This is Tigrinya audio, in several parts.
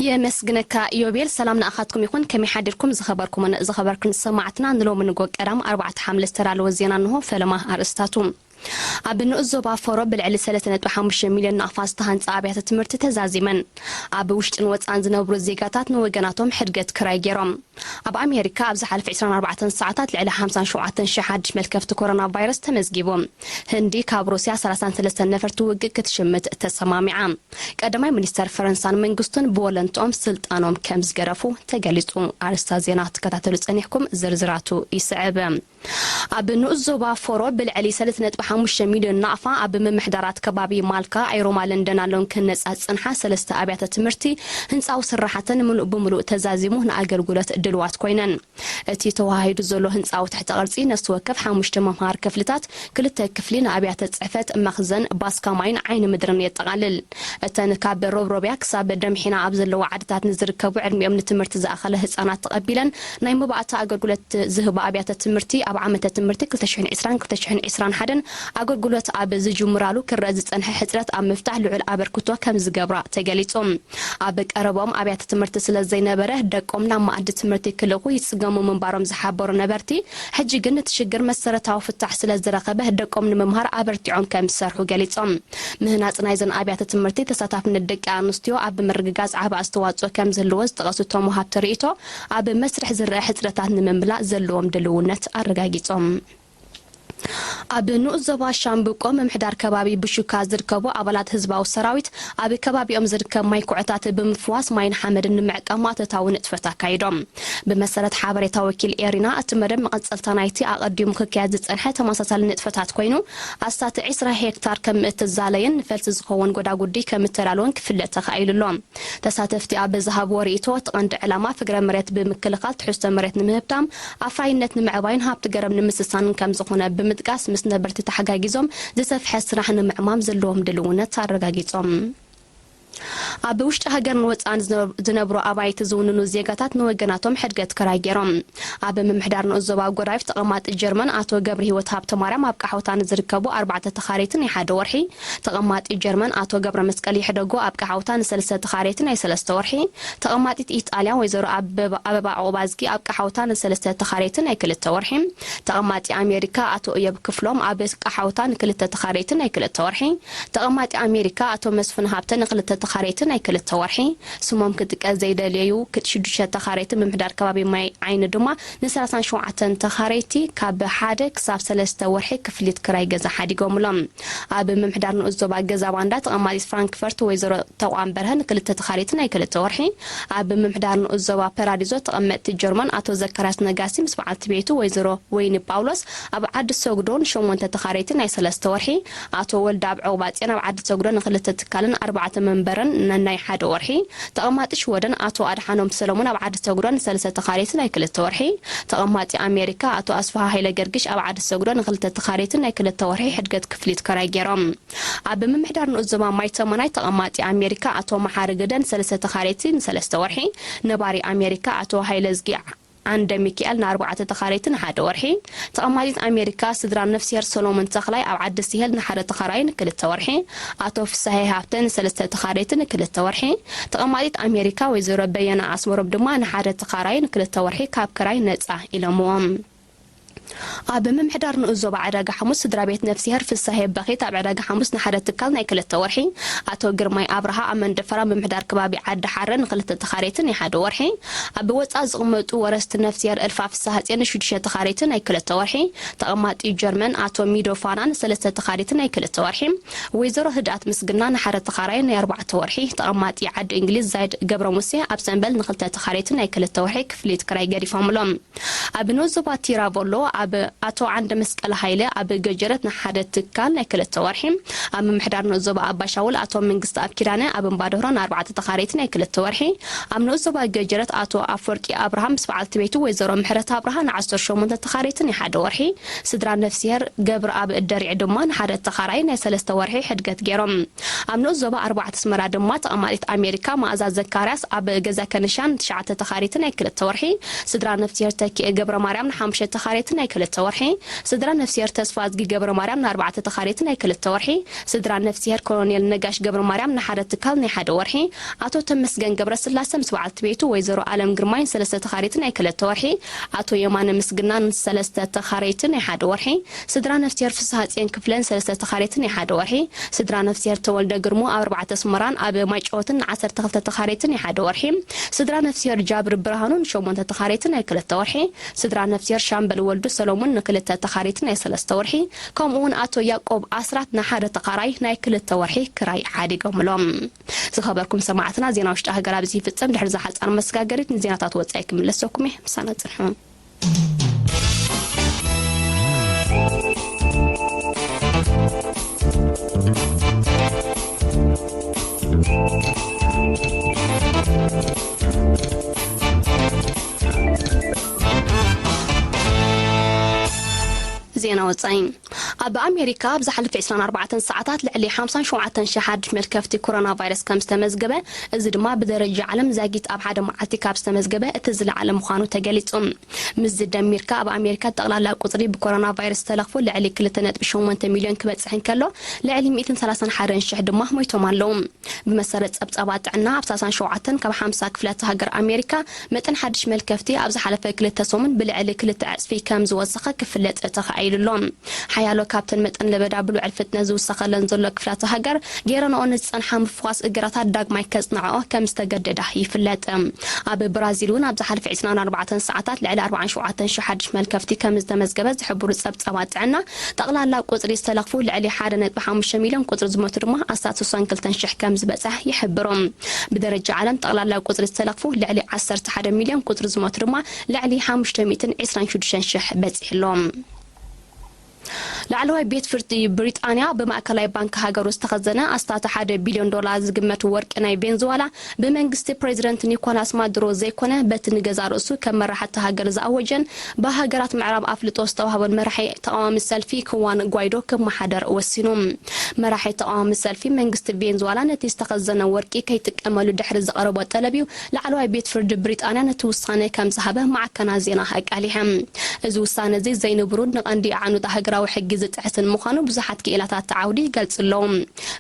የመስግነካ ኢዮቤል። ሰላም ንኣኻትኩም ይኹን። ከመይ ሓዲርኩም ዝኸበርኩምን ዝኸበርክን ሰማዕትና? ንሎሚ ንጎ ቀዳም ኣርባዕተ ሓምለ ዝተዳለወ ዜና እንሆ። ፈለማ ኣርእስታቱ። ኣብ ንኡስ ዞባ ፎሮ ብልዕሊ ሰለስተ ነጥቢ ሓሙሽተ ሚልዮን ናቕፋ ዝተሃንጻ ኣብያተ ትምህርቲ ተዛዚመን። ኣብ ውሽጥን ወጻእን ዝነብሩ ዜጋታት ንወገናቶም ሕድገት ክራይ ገይሮም። ኣብ ኣሜሪካ ኣብ ዝሓለፈ ዕስራን ኣርባዕተን ሰዓታት ልዕሊ ሓምሳን ሸውዓተን ሽሕ ሓድሽ መልከፍቲ ኮሮና ቫይረስ ተመዝጊቡ። ህንዲ ካብ ሩስያ ሰላሳን ሰለስተን ነፈርቲ ውግእ ክትሽምት ተሰማሚዓ። ቀዳማይ ሚኒስተር ፈረንሳን መንግስቱን ብወለንትኦም ስልጣኖም ከም ዝገደፉ ተገሊጹ። ኣርእስታት ዜና ክትከታተሉ ጸኒሕኩም፣ ዝርዝራቱ ይስዕብ። ኣብ ንኡስ ዞባ ፎሮ ብልዕሊ ሰለስተ ነጥቢ ሓሙሽተ ሚልዮን ናቕፋ ኣብ ምምሕዳራት ከባቢ ማልካ፣ ኣይሮማ፣ ለንደን ኣሎን ክህነጻ ዝጸንሓ ሰለስተ ኣብያተ ትምህርቲ ህንጻዊ ስራሓተን ምሉእ ብምሉእ ተዛዚሙ ንኣገልግሎት ድልዋት ኮይነን። እቲ ተዋሃሂዱ ዘሎ ህንጻዊ ትሕተ ቅርጺ ነፍሲ ወከፍ ሓሙሽተ መምሃር ክፍልታት፣ ክልተ ክፍሊ ንኣብያተ ጽሕፈት፣ መኽዘን፣ ባስካ ማይን ዓይኒ ምድርን የጠቓልል። እተን ካብ ሮብሮብያ ክሳብ ደምሒና ኣብ ዘለዋ ዓድታት ንዝርከቡ ዕድሚኦም ንትምህርቲ ዝኣኸለ ህጻናት ተቐቢለን ናይ መባእታ ኣገልግሎት ዝህባ ኣብያተ ትምህርቲ ኣብ ዓመተ ትምህርቲ ክልተ ሽሕን ዕስራን ክልተ ሽሕን ዕስራን ሓደን ኣገልግሎት ኣብ ዝጅምራሉ ክረአ ዝጸንሐ ሕጽረት ኣብ ምፍታሕ ልዑል ኣበርክቶ ከም ዝገብራ ተገሊጹ። ኣብ ቀረባኦም ኣብያተ ትምህርቲ ስለ ዘይነበረ ደቆም ናብ መኣዲ ትምህርቲ ክልእኹ ይጽገሙ ምንባሮም ዝሓበሩ ነበርቲ፣ ሕጂ ግን እቲ ሽግር መሰረታዊ ፍታሕ ስለ ዝረኸበ ደቆም ንምምሃር ኣበርቲዖም ከም ዝሰርሑ ገሊጾም። ምህናጽ ናይዘን ኣብያተ ትምህርቲ ተሳታፍነት ደቂ ኣንስትዮ ኣብ ምርግጋጽ ዓቢ ኣስተዋጽኦ ከም ዝህልዎ ዝጠቐሱ እቶም ወሃብቲ ርእይቶ፣ ኣብ መስርሕ ዝረአ ሕጽረታት ንምምላእ ዘለዎም ድልውነት ኣረጋጊጾም። ኣብ ንኡስ ዞባ ሻምብቆ ምምሕዳር ከባቢ ብሹካ ዝርከቡ ኣባላት ህዝባዊ ሰራዊት ኣብ ከባቢኦም ዝርከብ ማይ ኩዕታት ብምፍዋስ ማይን ሓመድን ንምዕቃብ ማእቶታዊ ንጥፈት ኣካይዶም። ብመሰረት ሓበሬታ ወኪል ኤሪና፣ እቲ መደብ መቐጸልታ ናይቲ ኣቐዲሙ ክካየድ ዝጸንሐ ተመሳሳሊ ንጥፈታት ኮይኑ፣ ኣስታት ዕስራ ሄክታር ከም እተዛለየን ንፈልሲ ዝኸውን ጎዳጉዲ ከም እተዳለወን ክፍለጥ ተኻኢሉ ኣሎ። ተሳተፍቲ ኣብ ዝሃብዎ ርእይቶ፣ እቲ ቀንዲ ዕላማ ፍግረ መሬት ብምክልኻል ትሕዝቶ መሬት ንምህብታም፣ ኣፍራይነት ንምዕባይን ሃብቲ ገረብ ንምስሳንን ከም ዝኾነ ብምጥቃስ፣ ምስ ነበርቲ ተሓጋጊዞም ዝሰፍሐ ስራሕ ንምዕማም ዘለዎም ድልውነት ኣረጋጊጾም። ኣብ ውሽጢ ሃገርን ወጻእን ዝነ-፣ ዝነብሩ ኣባይቲ ዝውንኑ ዜጋታት ንወገናቶም ሕድገት ክራይ ገይሮም። ኣብ ምምሕዳር ንኡስ ዞባ ጎዳይፍ ተቐማጢ ጀርመን ኣቶ ገብረ ህይወት ሃብተ ማርያም ኣብ ቃሓውታ ንዝርከቡ ኣርባዕተ ተኻረይቲ ናይ ሓደ ወርሒ፣ ተቐማጢ ጀርመን ኣቶ ገብረ መስቀል ይሕደጎ ኣብ ቃሓውታ ንሰለስተ ተኻረይቲ ናይ ሰለስተ ወርሒ፣ ተቐማጢት ኢጣልያ ወይዘሮ ኣበባ፣ ኣበባ ዑቕባዝጊ ኣብ ቃሓውታ ንሰለስተ ተኻረይቲ ናይ ክልተ ወርሒ፣ ተቐማጢ ኣሜሪካ ኣቶ እዮብ ክፍሎም ኣብ ቃሓውታ ንክልተ ተኻረይቲ ናይ ክልተ ወርሒ፣ ተቐማጢ ኣሜሪካ ኣቶ መስፍን ሃብተ ንክልተ ተኻረይቲ ናይ ክልተ ወርሒ፣ ስሞም ክጥቀስ ዘይደለዩ ክድ-፣ ሽዱሽተ ተኻረይቲ ምምሕዳር ከባቢ ማይ ዓይኒ ድማ ንሰላሳን ሸውዓተን ተኻረይቲ ካብ ሓደ ክሳብ ሰለስተ ወርሒ ክፍሊት ክራይ ገዛ ሓዲጎምሎም። ኣብ ምምሕዳር ንኡስ ዞባ ገዛ ባንዳ ተቐማጢት ፍራንክፈርት ወይዘሮ ተቋም በርሀ ንክልተ ተኻረይቲ ናይ ክልተ ወርሒ፣ ኣብ ምምሕዳር ንኡስ ዞባ ፓራዲዞ ተቐመጥቲ ጀርመን ኣቶ ዘካርያስ ነጋሲ ምስ በዓልቲ ቤቱ ወይዘሮ ወይኒ ጳውሎስ ኣብ ዓዲ ሰጉዶ ንሸሞንተ ተኻረይቲ ናይ ሰለስተ ወርሒ፣ ኣቶ ወልደ ኣብ ዑቕባጽዮን ኣብ ዓዲ ሰጉዶ ንክልተ ትካልን ኣርባዕተ መንበርን ነናይ ሓደ ወርሒ፣ ተቐማጢ ሽወደን ኣቶ ኣድሓኖም ሰለሙን ኣብ ዓዲ ሰጉዶ ንሰለስተ ተኻረይቲ ናይ ክልተ ወርሒ፣ ተቐማጢ ኣሜሪካ ኣቶ ኣስፍሃ ሃይለ ገርግሽ ኣብ ዓዲ ሰጉዶ ንክልተ ተኻረይቲ ናይ ክልተ ወርሒ ሕድገት ክፍሊት ክራይ ገይሮም። ኣብ ምምሕዳር ንኡስ ዞባ ማይ ተመናይ ተቐማጢ ኣሜሪካ ኣቶ መሓሪ ግደ ንሰለስተ ተኻረይቲ ንሰለስተ ወርሒ፣ ነባሪ ኣሜሪካ ኣቶ ሃይለዝጊ ዓንደ ሚካኤል ንኣርባዕተ ተኻረይቲ ንሓደ ወርሒ፣ ተቐማጢት ኣሜሪካ ስድራ ነፍስሄር ሰሎሞን ተኽላይ ኣብ ዓዲ ስሄል ንሓደ ተኻራይ ንክልተ ወርሒ፣ ኣቶ ፍሳሄ ሃብተ ንሰለስተ ተኻረይቲ ንክልተ ወርሒ፣ ተቐማጢት ኣሜሪካ ወይዘሮ በየና ኣስመሮም ድማ ንሓደ ተኻራይ ንክልተ ወርሒ ካብ ክራይ ነጻ ኢሎምዎም። ኣብ ምምሕዳር ንኡስ ዞባ ዕዳጋ ሓሙስ ስድራ ቤት ነፍስሄር ፍሳሄ በኺት ኣብ ዕዳጋ ሓሙስ ንሓደ ትካል ናይ ክልተ ወርሒ፣ ኣቶ ግርማይ ኣብርሃ ኣብ መንደፈራ ምምሕዳር ከባቢ ዓዲ ሓረ ንክልተ ተኻረይቲ ናይ ሓደ ወርሒ፣ ኣብ ወጻኢ ዝቕመጡ ወረስቲ ነፍስሄር እልፋ ፍስሃጽዮን ንሽዱሽተ ተኻረይቲ ናይ ክልተ ወርሒ፣ ተቐማጢ ጀርመን ኣቶ ሚዶ ፋና ንሰለስተ ተኻረይቲ ናይ ክልተ ወርሒ፣ ወይዘሮ ህድኣት ምስግና ንሓደ ተኻራይ ናይ ኣርባዕተ ወርሒ፣ ተቐማጢ ዓዲ እንግሊዝ ዛይድ ገብረ ሙሴ ኣብ ሰንበል ንክልተ ተኻረይቲ ናይ ክልተ ወርሒ ክፍሊት ክራይ ገዲፎምሎም። ኣብ ንኡስ ዞባ ቲራቮሎ ኣብ ኣቶ ዓንደ መስቀል ሃይለ ኣብ ገጀረት ንሓደ ትካል ናይ ክልተ ወርሒ፣ ኣብ ምምሕዳር ንኡስ ዞባ ኣባሻውል ኣቶ መንግስቲ ኣብ ኪዳነ ኣብ እምባደህሮ ንኣርባዕተ ተኻረይቲ ናይ ክልተ ወርሒ፣ ኣብ ንኡስ ዞባ ገጀረት ኣቶ ኣፈወርቂ ኣብርሃም ምስ በዓልቲ ቤቱ ወይዘሮ ምሕረት ኣብርሃ ንዓሰርተ ሸሞንተ ተኻረይቲ ናይ ሓደ ወርሒ፣ ስድራ ነፍስሄር ገብረ ኣብ ደሪዕ ድማ ንሓደ ተኻራይ ናይ ሰለስተ ወርሒ ሕድገት ገይሮም። ኣብ ንኡስ ዞባ ኣርባዕተ ኣስመራ ድማ ተቐማጢት ኣሜሪካ መኣዛ ዘካርያስ ኣብ ገዛ ከነሻ ንትሽዓተ ተኻረይቲ ናይ ክልተ ወርሒ፣ ስድራ ነፍስሄር ተኪኤ ገብረ ማርያም ንሓሙሽተ ተኻረይቲ ናይ ክልተ ወርሒ፣ ስድራ ነፍስሄር ተስፋ ኣዝጊ ገብረ ማርያም ንኣርባዕተ ተኻረይቲ ናይ ክልተ ወርሒ፣ ስድራ ነፍስሄር ኮሎኔል ነጋሽ ገብረ ማርያም ንሓደ ትካል ናይ ሓደ ወርሒ፣ ኣቶ ተመስገን ገብረ ስላሰ ምስ በዓልቲ ቤቱ ወይዘሮ ኣለም ግርማይን ሰለስተ ተኻረይቲ ናይ ክልተ ወርሒ፣ ኣቶ የማነ ምስግናን ሰለስተ ተኻረይቲ ናይ ሓደ ወርሒ፣ ስድራ ነፍስሄር ፍስሃ ጽዮን ክፍለን ሰለስተ ተኻረይቲ ናይ ሓደ ወርሒ፣ ስድራ ነፍስሄር ተወልደ ግርሙ ኣብ ኣርባዕተ ኣስመራን ኣብ ማይጨወትን ንዓሰርተ ክልተ ተኻረይቲ ናይ ሓደ ወርሒ፣ ስድራ ነፍስሄር ጃብር ብርሃኑ ንሸሞንተ ተኻረይቲ ናይ ክልተ ወርሒ፣ ስድራ ነፍስሄር ሻምበል ወልዱ ሰሎሙን ንክልተ ተኻረይቲ ናይ ሰለስተ ወርሒ፣ ከምኡ እውን ኣቶ ያዕቆብ ኣስራት ንሓደ ተኻራይ ናይ ክልተ ወርሒ ክራይ ሓዲጎምሎም። ዝኸበርኩም ሰማዕትና፣ ዜና ውሽጢ ሃገር ኣብዚ ይፍጸም። ድሕሪ ዝሓጻር መስጋገሪት ንዜናታት ወጻኢ ክምለሰኩም እየ። ምሳና ጽንሑ። ዜና ወጻኢ። ኣብ ኣሜሪካ ኣብ ዝሓለፈ ዕስራን ኣርባዕተን ሰዓታት ልዕሊ ሓምሳን ሸውዓተን ሽሕ ሓድሽ መልከፍቲ ኮሮና ቫይረስ ከም ዝተመዝገበ፣ እዚ ድማ ብደረጃ ዓለም ዛጊት ኣብ ሓደ መዓልቲ ካብ ዝተመዝገበ እቲ ዝለዓለ ምዃኑ ተገሊጹ። ምስ ዝደሚርካ ኣብ ኣሜሪካ ጠቕላላ ቁጽሪ ብኮሮና ቫይረስ ዝተለኽፉ ልዕሊ ክልተ ነጥቢ ሸሞንተ ሚልዮን ክበጽሕ እንከሎ፣ ልዕሊ ሚእትን ሰላሳን ሓደን ሽሕ ድማ ሞይቶም ኣለዉ። ብመሰረት ጸብጻባት ጥዕና፣ ኣብ ሰላሳን ሸውዓተን ካብ ሓምሳ ክፍላተ ሃገር ኣሜሪካ መጠን ሓድሽ መልከፍቲ ኣብ ዝሓለፈ ክልተ ሰሙን ብልዕሊ ክልተ ዕጽፊ ከም ዝወሰኸ ክፍለጥ ተኻኢሉ ኣሎ። ሓያሎ ካብተን መጠን ለበዳ ብልዑል ፍጥነት ዝውሰኸለን ዘሎ ክፍላተ ሃገር፣ ገይረንኦ ንዝጸንሓ ምፍኳስ እገዳታት ዳግማይ ከጽንዐኦ ከም ዝተገደዳ ይፍለጥ። ኣብ ብራዚል እውን ኣብ ዝሓለፈ ዕስራን ኣርባዕተን ሰዓታት ልዕሊ ኣርባዓን ሸውዓተን ሽሕ ሓድሽ መልከፍቲ ከም ዝተመዝገበ ዝሕብሩ ጸብጻባት ጥዕና፣ ጠቕላላ ቁጽሪ ዝተለኽፉ ልዕሊ ሓደ ነጥቢ ሓሙሽተ ሚልዮን፣ ቁጽሪ ዝሞቱ ድማ ኣስታት ስሳን ክልተን ሽሕ ከም ዝበጽሕ ይሕብሩ። ብደረጃ ዓለም ጠቕላላ ቁጽሪ ዝተለኽፉ ልዕሊ ዓሰርተ ሓደ ሚልዮን፣ ቁጽሪ ዝሞቱ ድማ ልዕሊ ሓሙሽተ ሚእትን ዕስራን ሽዱሽተን ሽሕ በጺሑ ኣሎ። ላዕለዋይ ቤት ፍርዲ ብሪጣንያ ብማእከላይ ባንክ ሃገሩ ዝተኸዘነ ኣስታት ሓደ ቢልዮን ዶላር ዝግመት ወርቂ ናይ ቬንዙዋላ ብመንግስቲ ፕሬዚደንት ኒኮላስ ማዱሮ ዘይኮነ፣ በቲ ንገዛ ርእሱ ከም መራሕቲ ሃገር ዝኣወጀን ብሃገራት ምዕራብ ኣፍልጦ ዝተዋህቦን መራሒ ተቃዋሚ ሰልፊ ክዋን ጓይዶ ክመሓደር ወሲኑ። መራሒ ተቃዋሚ ሰልፊ መንግስቲ ቬንዙዋላ ነቲ ዝተኸዘነ ወርቂ ከይጥቀመሉ ድሕሪ ዘቕረቦ ጠለብ እዩ ላዕለዋይ ቤት ፍርዲ ብሪጣንያ ነቲ ውሳነ ከም ዝሃበ ማዕከናት ዜና ኣቃሊሐን። እዚ ውሳነ እዚ ዘይንቡርን ንቐንዲ ኣዕኑድ ሃገራዊ ሕጊ ዝጥሕስን ምዃኑ ብዙሓት ክኢላታት እቲ ዓውዲ ይገልጹ ኣለዉ።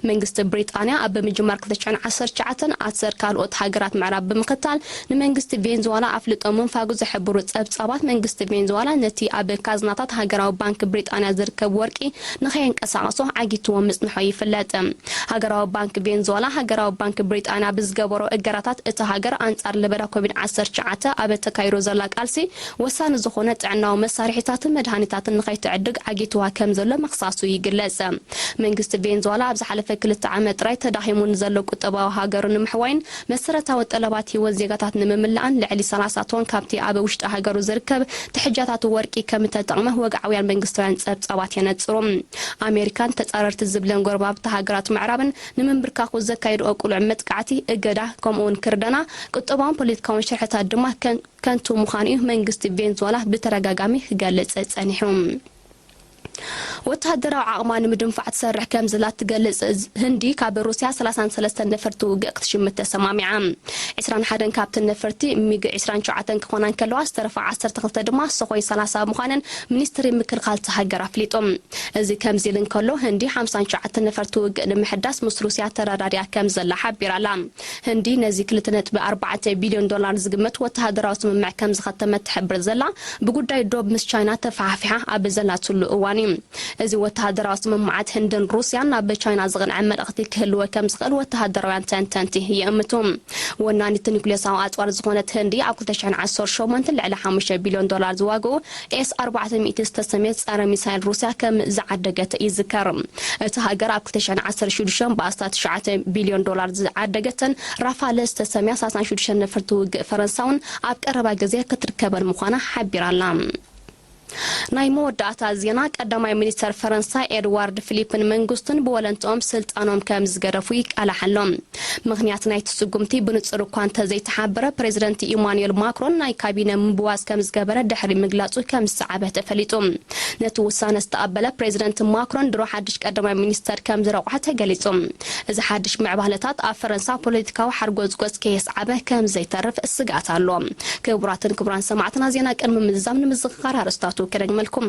መንግስቲ ብሪጣንያ ኣብ ምጅማር ክልተ ሽሕን ዓሰርተ ትሽዓተን ኣሰር ካልኦት ሃገራት ምዕራብ ብምኽታል ንመንግስቲ ቬንዙዋላ ኣፍልጦ ምንፋጉ ዝሕብሩ ጸብጻባት፣ መንግስቲ ቬንዙዋላ ነቲ ኣብ ካዝናታት ሃገራዊ ባንክ ብሪጣንያ ዝርከብ ወርቂ ንኸየንቀሳቐሶ ዓጊትዎ ምጽንሖ ይፍለጥ። ሃገራዊ ባንክ ቬንዙዋላ፣ ሃገራዊ ባንክ ብሪጣንያ ብዝገበሮ እገዳታት እታ ሃገር ኣንጻር ለበዳ ኮቪድ ዓሰርተ ትሽዓተ ኣብ እተካይዶ ዘላ ቃልሲ ወሳኒ ዝኾነ ጥዕናዊ መሳርሒታትን መድሃኒታትን ንኸይትዕድግ ዓጊትዋ ከም ዘሎ ምኽሳሱ ይግለጽ። መንግስቲ ቬንዙዋላ ኣብ ዝሓለፈ ክልተ ዓመት ጥራይ ተዳኺሙ ንዘሎ ቁጠባዊ ሃገሩ ንምሕዋይን መሰረታዊ ጠለባት ህይወት ዜጋታት ንምምላእን ልዕሊ ሰላሳ ቶን ካብቲ ኣብ ውሽጢ ሃገሩ ዝርከብ ትሕጃታት ወርቂ ከም እተጠቕመ ወግዓውያን መንግስታውያን ጸብጻባት የነጽሩ። ኣሜሪካን ተጻረርቲ ዝብለን ጎረባብቲ ሃገራት ምዕራብን ንምንብርካኹ ዘካየድኦ ቅሉዕ መጥቃዕቲ፣ እገዳ፣ ከምኡውን ክርደና፣ ቁጠባውን ፖለቲካውን ሽርሕታት ድማ ከን-፣ ከንቱ ምዃኑ እዩ መንግስቲ ቬንዙዋላ ብተደጋጋሚ ክገልጽ ጸኒሑ። ወተሃደራዊ ዓቕማ ንምድንፋዕ ትሰርሕ ከም ዘላ እትገልጽ ህንዲ፣ ካብ ሩስያ ሰላሳን ሰለስተን ነፈርቲ ውግእ ክትሽምት ተሰማሚዓ። ዕስራን ሓደን ካብተን ነፈርቲ ሚግ ዕስራን ትሽዓተን ክኾና እንከለዋ፣ ዝተረፋ ዓሰርተ ክልተ ድማ ሶኾይ ሰላሳ ምዃነን ሚኒስትሪ ምክልኻል እታ ሃገር ኣፍሊጡ። እዚ ከምዚ ኢሉ እንከሎ፣ ህንዲ ሓምሳን ትሽዓተን ነፈርቲ ውግእ ንምሕዳስ ምስ ሩስያ ተረዳዲኣ ከም ዘላ ሓቢራ ኣላ። ህንዲ ነዚ ክልተ ነጥቢ ኣርባዕተ ቢልዮን ዶላር ዝግመት ወተሃደራዊ ስምምዕ ከም ዝኸተመት ትሕብር ዘላ፣ ብጉዳይ ዶብ ምስ ቻይና ተፈሓፊሓ ኣብ ዘላትሉ እዋን እዩ። እዚ ወተሃደራዊ ስምምዓት ህንድን ሩስያን ናብ ቻይና ዝቕንዐ መልእኽቲ ክህልዎ ከም ዝኽእል ወተሃደራውያን ተንተንቲ ይእምቱ። ወናኒት ኒኩሌሳዊ ኣጽዋር ዝኾነት ህንዲ፣ ኣብ ክልተ ሽሕን ዓሰርተ ሸሞንተን ልዕሊ ሓሙሽተ ቢልዮን ዶላር ዝዋግኡ ኤስ ኣርባዕተ ሚእቲ ዝተሰምየ ጸረ ሚሳይል ሩስያ ከም ዝዓደገት ይዝከር። እታ ሃገር ኣብ ክልተ ሽሕን ዓሰርተ ሽዱሽተን ብኣስታት ትሽዓተ ቢልዮን ዶላር ዝዓደገተን ራፋለ ዝተሰምያ ሰላሳን ሽዱሽተን ነፈርቲ ውግእ ፈረንሳ እውን ኣብ ቀረባ ግዜ ክትርከበን ምዃና ሓቢራ ኣላ። ናይ መወዳእታ ዜና፣ ቀዳማይ ሚኒስተር ፈረንሳ ኤድዋርድ ፊሊፕን መንግስቱን ብወለንትኦም ስልጣኖም ከም ዝገደፉ ይቃላሕ ኣሎ። ምኽንያት ናይቲ ስጉምቲ ብንጹር እኳ እንተዘይተሓበረ፣ ፕሬዚደንት ኢማኑኤል ማክሮን ናይ ካቢነ ምብዋዝ ከም ዝገበረ ድሕሪ ምግላጹ ከም ዝሰዓበ ተፈሊጡ። ነቲ ውሳነ ዝተቐበለ ፕሬዚደንት ማክሮን ድሮ ሓድሽ ቀዳማይ ሚኒስተር ከም ዝረቑሐ ተገሊጹ። እዚ ሓድሽ ምዕባለታት ኣብ ፈረንሳ ፖለቲካዊ ሓርጎጽጎጽ ከየስዓበ ከም ዘይተርፍ ስግኣት ኣሎ። ክቡራትን ክቡራን ሰማዕትና፣ ዜና ቅድሚ ምዝዛም ንምዝኽኻር ኣርእስታቱ ከደግመልኩም።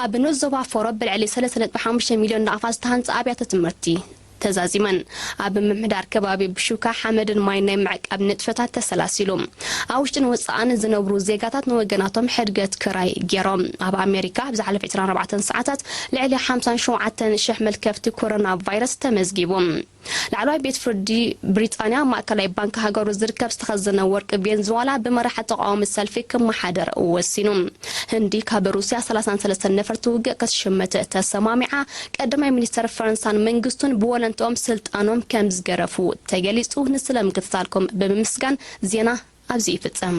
ኣብ ንኡስ ዞባ ፎሮብ ብልዕሊ ሰለስተ ነጥቢ ሓሙሽተ ሚልዮን ናቕፋት ዝተሃንጸ ኣብያተ ትምህርቲ ተዛዚመን። ኣብ ምምሕዳር ከባቢ ብሹካ ሓመድን ማይን ናይ ምዕቃብ ንጥፈታት ተሰላሲሉ። ኣብ ውሽጥን ወጻእን ዝነብሩ ዜጋታት ንወገናቶም ሕድገት ክራይ ገይሮም። ኣብ ኣሜሪካ ኣብ ዝሓለፈ ዕስራን ኣርባዕተን ሰዓታት ልዕሊ ሓምሳን ሸውዓተን ሽሕ መልከፍቲ ኮሮና ቫይረስ ተመዝጊቡ። ላዕለዋይ ቤት ፍርዲ ብሪጣንያ ማእከላይ ባንክ ሃገሩ ዝርከብ ዝተኸዘነ ወርቂ ቬንዙዋላ ብመራሕቲ ተቃዋሚ ሰልፊ ክመሓደር ወሲኑ። ህንዲ ካብ ሩስያ ሰላሳን ሰለስተን ነፈርቲ ውግእ ክትሽምት ተሰማሚዓ። ቀዳማይ ሚኒስተር ፈረንሳን መንግስቱን ብወለንትኦም ስልጣኖም ከም ዝገረፉ ተገሊጹ። ንስለ ምክትታልኩም ብምምስጋን ዜና ኣብዚ ይፍጸም።